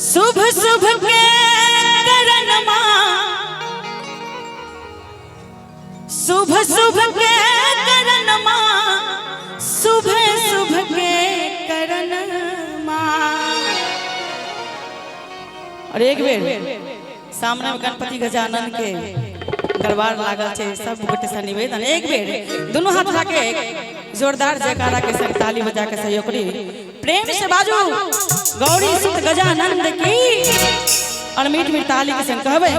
शुभ शुभ के करणमा, शुभ शुभ के करणमा, शुभ शुभ के करणमा। और एक बेर सामने में गणपति गजानन के दरबार लागल छै, सब गोटे से निवेदन एक बेर दोनों हाथ उठा के जोरदार जयकारा के संग ताली बजा के सहयोग करी। प्रेम से बाजू गौरी सुत गजानंद की, और मीठ मीठ ताली के संग कहबे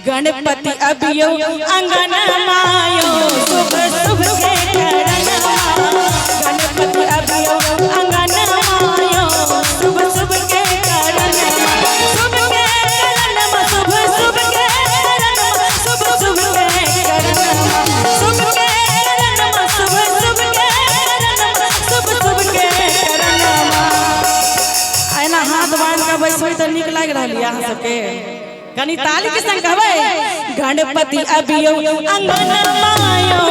गणपति अबियो अंगन मायो शुभ शुभ के करणमा। गणपति अबियो अंगन मायो शुभ शुभ के करणमा, शुभ के करणमा, शुभ शुभ के करणमा, शुभ शुभ के करणमा, शुभ के करणमा, शुभ शुभ के करणमा, शुभ शुभ के करणमा। एना हाथ बांध के बैसबै तऽ नीक लागि रहल यऽ अहाँ सबके। कनी ताली के संग कहबै गणपति अबियो अंगन मायो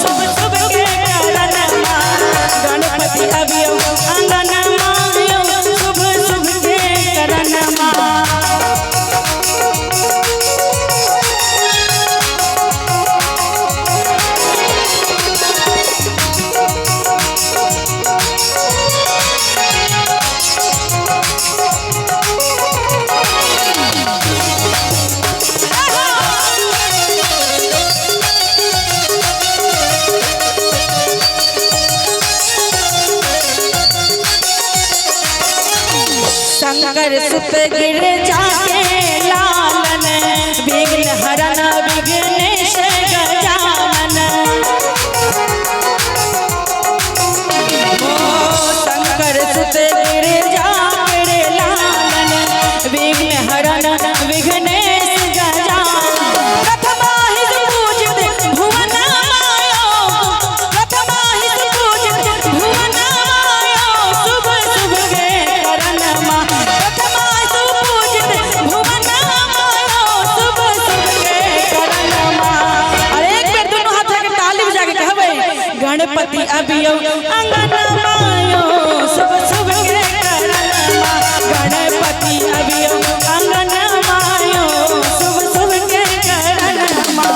शुभ शुभ के करणमा। गणपति अबियो अंगन मायो शुभ शुभ के करणमा। शंकर सुत गिर जाके लालन, विघ्न हरन विघ्नेश गजानन। ओ शंकर सुत गिर जाके लालन, विघ्न हरन विघ्नेश गजानन। प्रथमा ही पूजित भुवन मायो, प्रथमा ही पूजित भुवन मायो शुभ शुभ के करणमा। प्रथमा सुपूजित भुवन मायो शुभ शुभ के करणमा। और एक बेर दोनों हाथ के ताली बजा के कहबै गणपति अबियो अंगन मायो शुभ शुभ के करणमा। गणपति अबियो अंगन मायो शुभ शुभ के करणमा।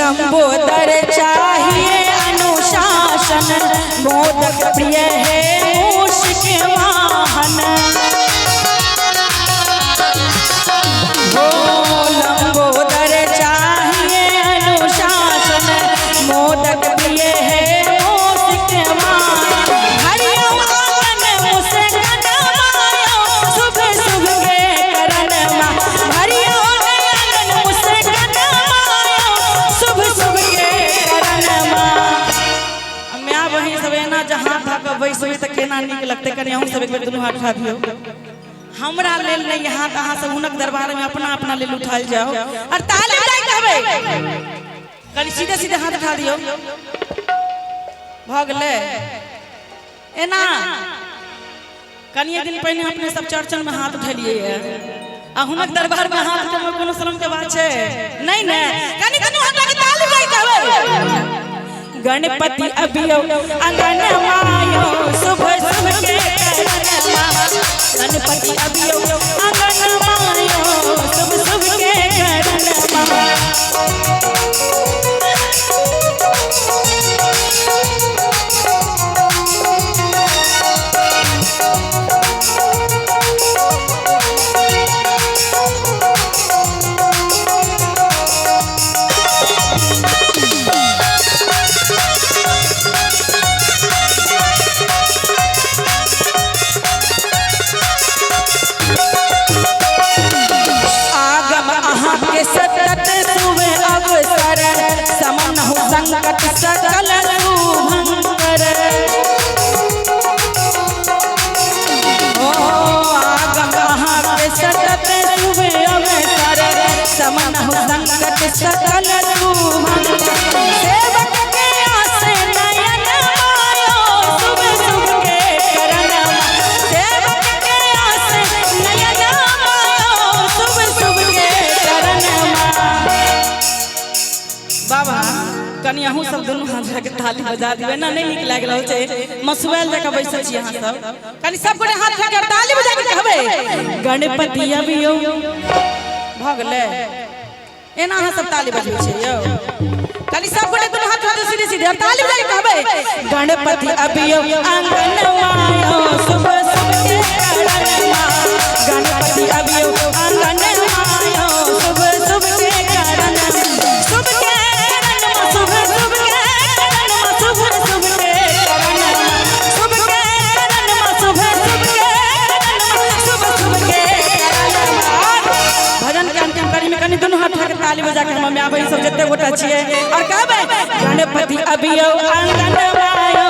लंबोदर चाहिए अनुशासन, मोदक प्रिय है मूषक वाहन। हो लंबोदर चाहिए अनुशासन, मोदक प्रिय है मूषक वाहन। हरिओम आंगन मुस्कन मायो शुभ शुभ के करणमा। हरिओम आंगन मुस्कन मायो शुभ शुभ के करणमा। My बहिन सब एना जे हाथ धऽ कऽ बैसबै तऽ केना नीक लगतै, कनि अहूँ सब एक बेर दुनू हाथ उठा दियौ। हमरा लेल नहि, हाथ अहाँ सब हुनक दरबार में अपना अपना लेल उठायल जाओ और ताली बजाय कहबै कनि सीधे सीधे हाथ उठा दियौ। भऽ गेलै एना। कनिए दिन पहिने अपने सब चर्चन में हाथ उठेलियै आ हुनक दरबार में हाथ उठेमे कोनो शर्म के बात छै नहीं ने। कनि दुनू हाथ लगा के ताली बजाय कहबै गणपति अबियो अंगन मायो शुभ शुभ के करणमा। गणपति अबियो अंगन मायो शुभ शुभ के करणमा। आगम अहाँ के सतत सुबह अवसर संकट सकल शुभंकर। ओ आगम अहाँके सतत शुभ अवसर, समन हो संकट सकल शुभंकर। सेवक के आस नयन मायो, शुभ शुभ के करण। सेवक के आस नयन मायो, शुभ शुभ के करण। बाबा, कनि अहूँ सब दुनू हाथ धऽ के ताली बजा दिबै ना। नहि नीक लागि रहल छै, मसुआयल जकाँ बैसल छी अहाँ सब। कनि सब गोटे हाथ धऽ के ताली बजा के कहबै, गणपति अबियौ। भऽ गेलै? एना अहाँ सब ताली बजबै छियै यौ? कनि सब गोटे दुनू हाथ धऽ सीधे सीधे और ताली बजा के कहबै, गणपति अबियौ आंगन मायो, शुभ शुभ के करणमा। गणपति अबियौ आंगन मायो, शुभ शुभ के करण, शुभ के करणमा, शुभ शुभ के करणमा, शुभ शुभ के करणमा, शुभ के करणमा, शुभ शुभ के करणमा, शुभ शुभ के करणमा। भजन के अंतिम कड़ी में कनि दुनू हाथ उठा के ताली बजा के हम माय बहिन सब जते गोटा छियै और कहबै, गणपति अबियौ आंगन मायो।